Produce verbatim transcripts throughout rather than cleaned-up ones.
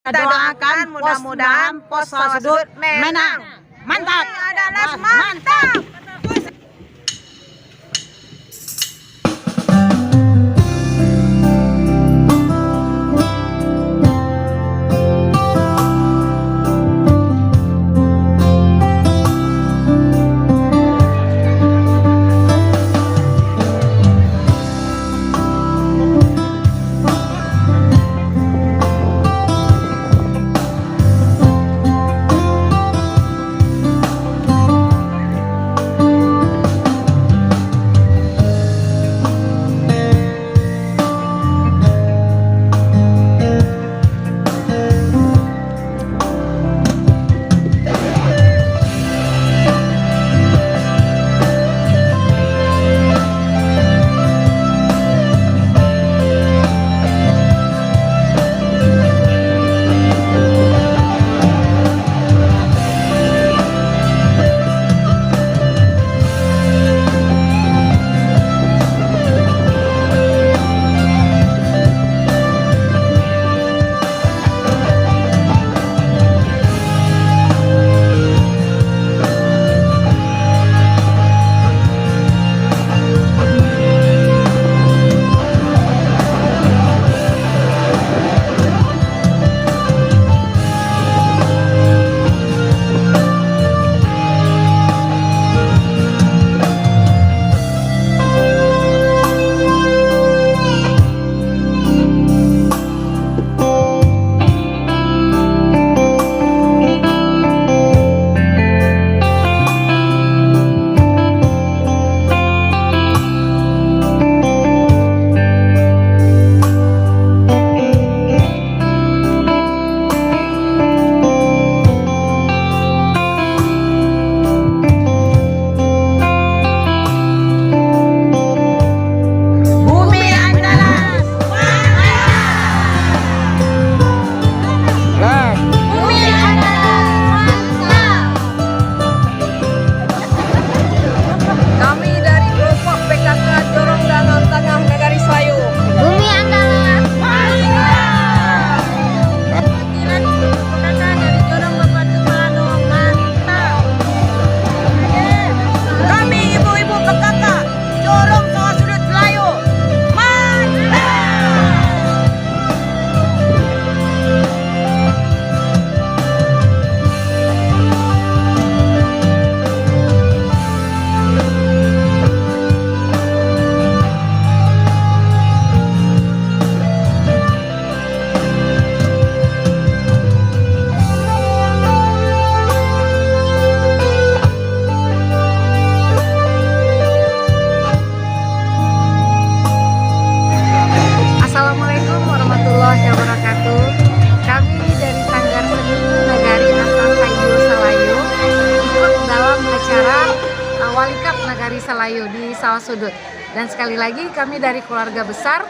Kita doakan mudah-mudahan Pos Sawah Sudut menang. Mantap. Adalah mantap. Bumi Andalas. Bumi Andalas. Kami dari kelompok P K K Jorong Danau Tangah Nagari Salayo. Bumi Andalas. Wakilan P K K dari Jorong Bapatu Malano, mantap. Kami ibu-ibu P K K Jorong Sawah Sudut Salayo, mantap. Assalamualaikum warahmatullahi wabarakatuh. Kami dari Sanggar Seni Nagari Asa Sayo Salayo ikut dalam acara, uh, Walikap Nagari Salayo di Sawah Sudut. Dan sekali lagi, kami dari keluarga besar,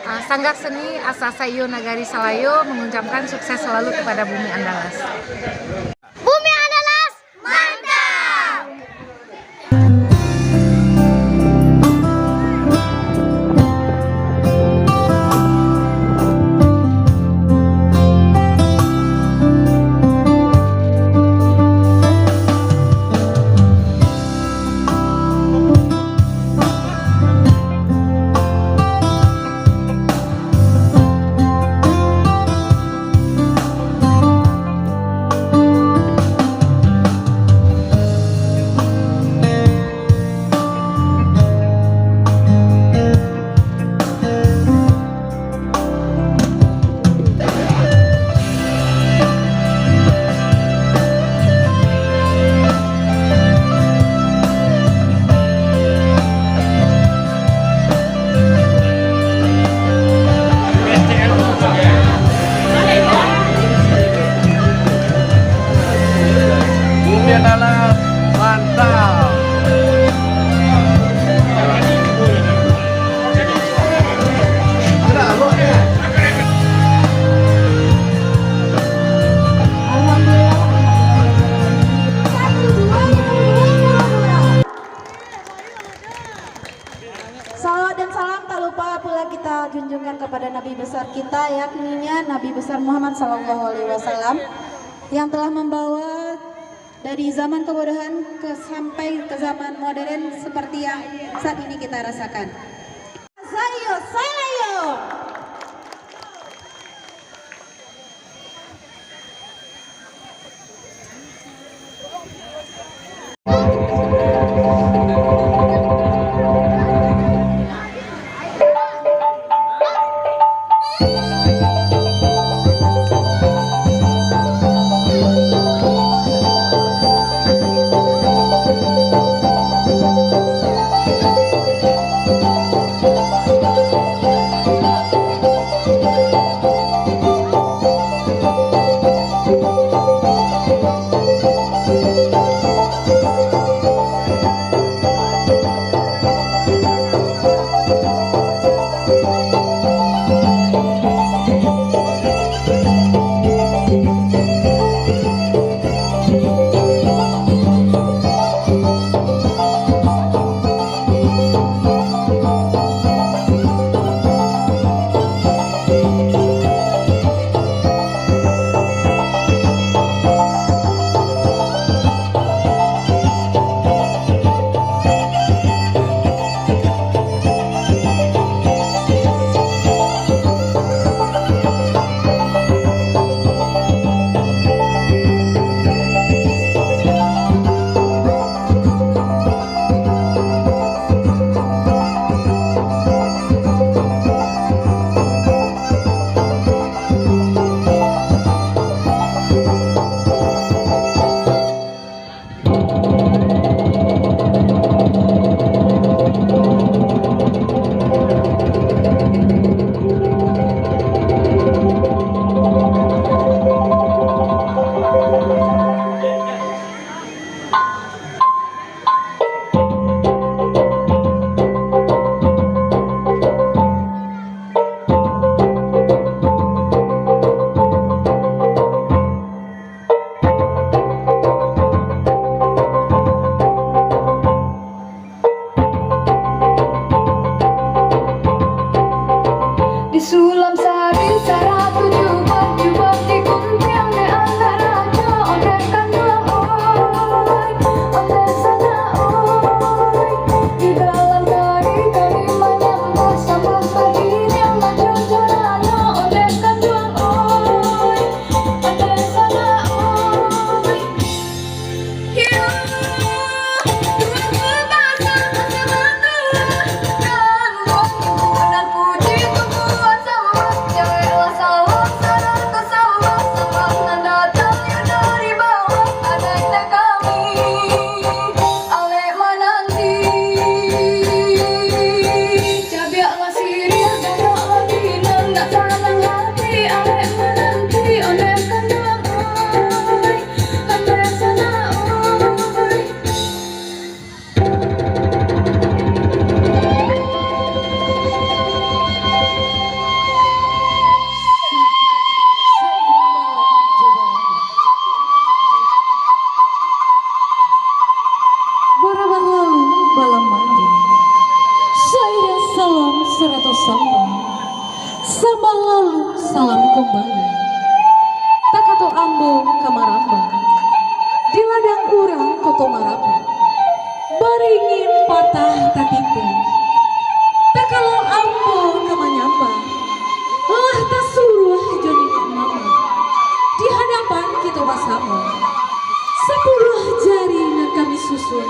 uh, Sanggar Seni Asa Sayo Nagari Salayo mengucapkan sukses selalu kepada Bumi Andalas. Bumi Andalas, mantap! Sallallahu alaihi wasallam, yang telah membawa dari zaman kebodohan ke, sampai ke zaman modern seperti yang saat ini kita rasakan. Sayo, sayo. Disulam sari saratu jubah, jubah dikuntiang dek anak rajo, ondeh kanduang oi, ondeh sanak oi. Di dalam tari kami manyambah, sambah baginiang, mancur-ncur anak, ondeh kanduang oi, ondeh sanak oi. Siriah gadok lagi nan dak sanang hati, alek mananti ondeh kanduang oi, ondeh sanak oi. Barabah lalu balam mandi, saidah salam sarato sambah. Sambah lalu salam kumbali. Takato ambo ka marambah, di ladang urang Koto Marabah, baringin patah tatipu. Takalo ambo ka manyambah, lah tasuruah jo niniak mamak, di hadapan kito basamo. Sapuluah jari nan kami susun,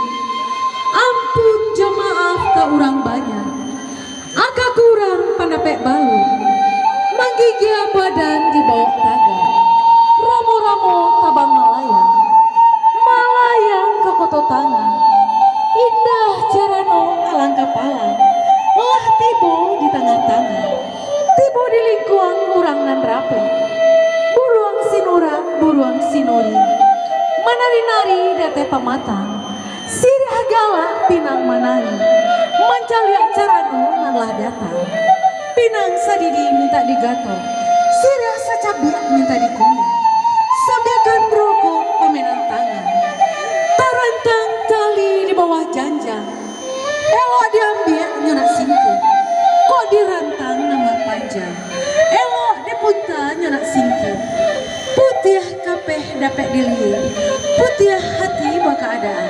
ampun jo maaf ka urang banyak. Agak kurang pandapek balu, manggigia badan di bawah taga. Ramo-ramo tabang malayang, malayang ka Koto Tangah. Indah carano alangkah palang, lah tibo di tangah-tangah. Tibo di lingkuang urang nan rapek. Buruang sinurak, buruang sinuri, manari-nari di ateh pamatang. Siriah galak pinang manari, mancaliak carano nan lah datang. Pinang sadidi mintak digatok, siriah sacabiak mintak dikunyah. Sambiakan rokok pamenan tangan. Tarantang tali di bawah janjang. Elok diambiak nyo nak singkir, kok dirantang nambah panjang. Elok diputa nyo nak singkir, Peh dapek diliek, putiah hati bakaadaan.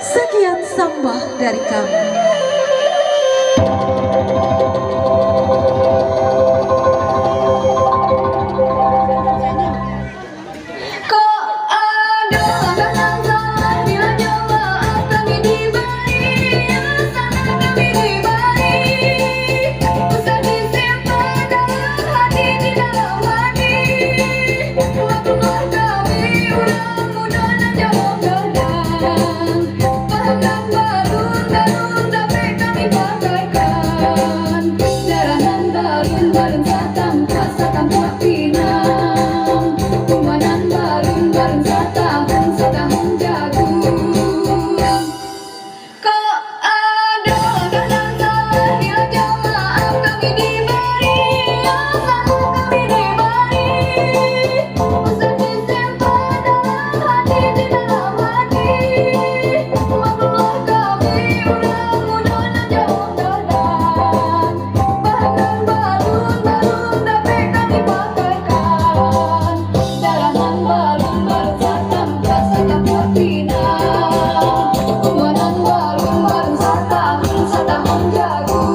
Sakian sambah dari kami. Kok ado nan salah, dilanjua maaf kami dibari, salah kami dibari. Usah disimpan dalam hati, di dalam hati. Maklumlah kami urang mudo nan jauah gadang. Paham nan balun-balun dapek kami pakaikan. Darah nan balun-balun satampuak, satampuak pinang. Umua nan balun-balun satahun, satahun jagung. Kok ado nan salah, dilanjua maaf kami dibari, salah kami dibari. Usah disimpan dalam hati, di dalam hati. Maklumlah kami urang mudo nan jauah gadang. Bahan nan balun-balun dapek kami pakaikan. Darah nan balun-balun satampuak, satampuak pinang. Umua nan balun-balun satahun, satahun jagung.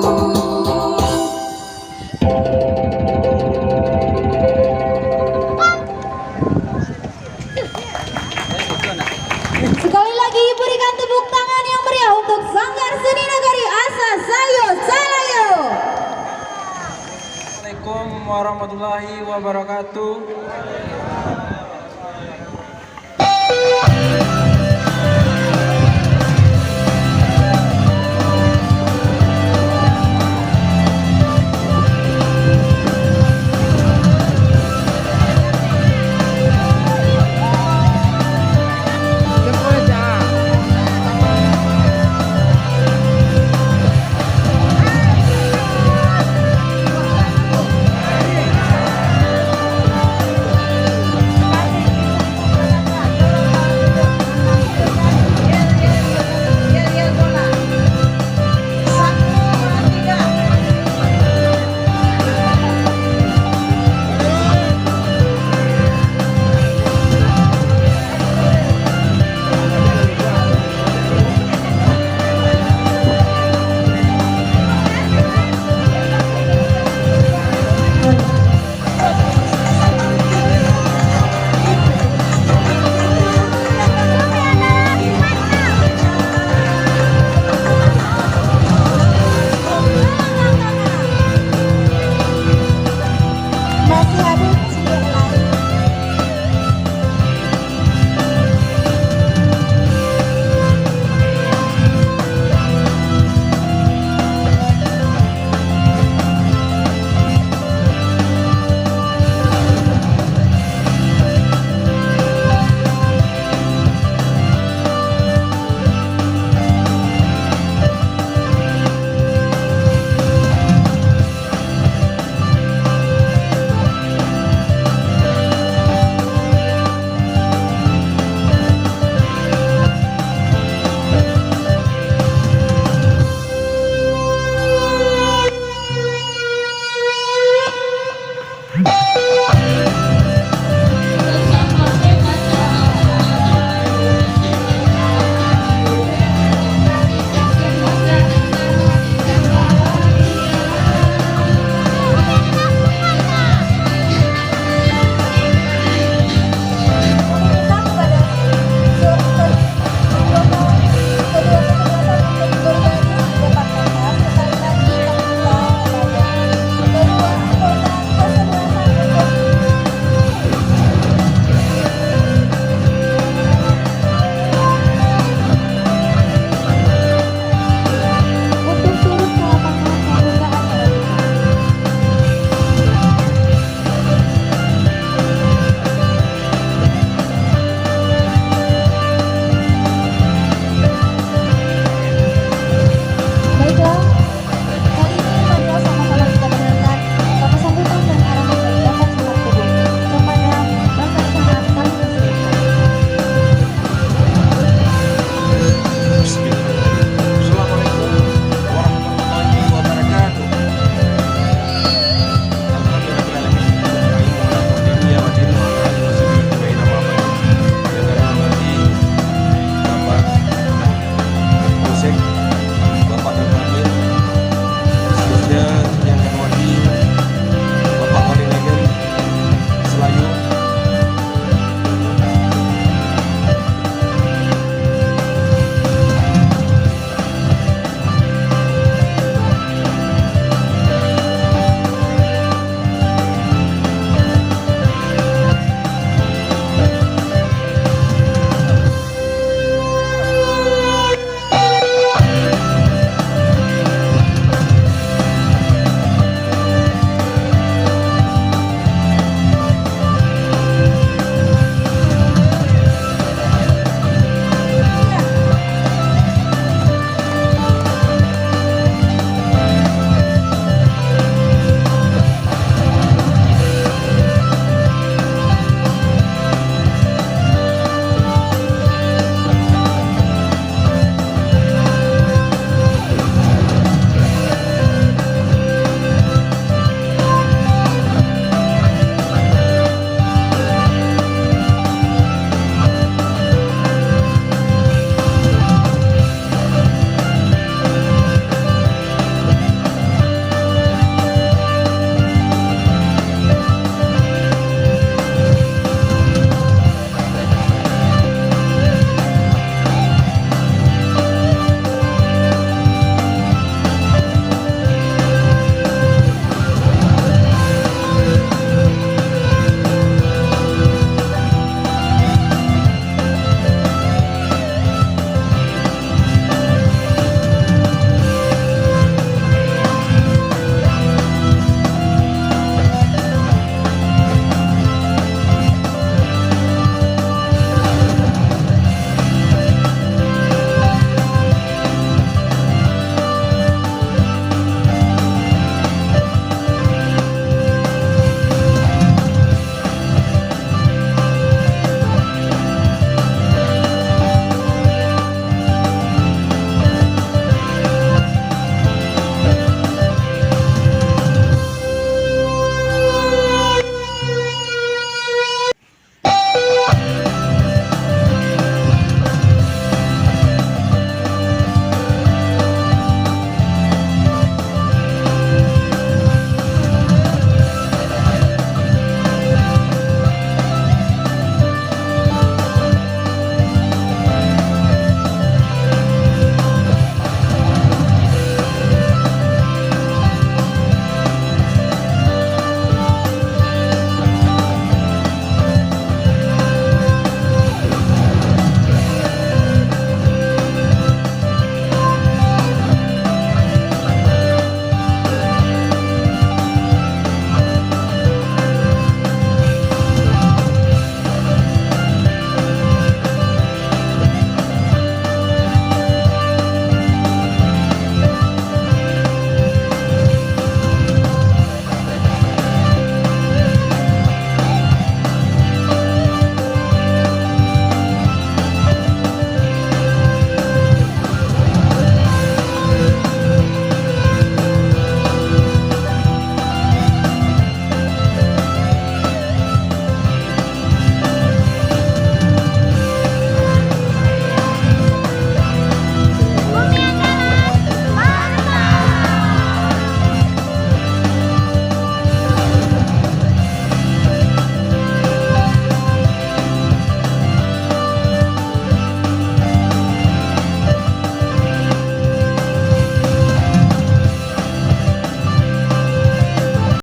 Sekali lagi, berikan tepuk tangan yang meriah untuk Sanggar Seni Nagari Asa Sayo Salayo. Assalamualaikum warahmatullahi wabarakatuh.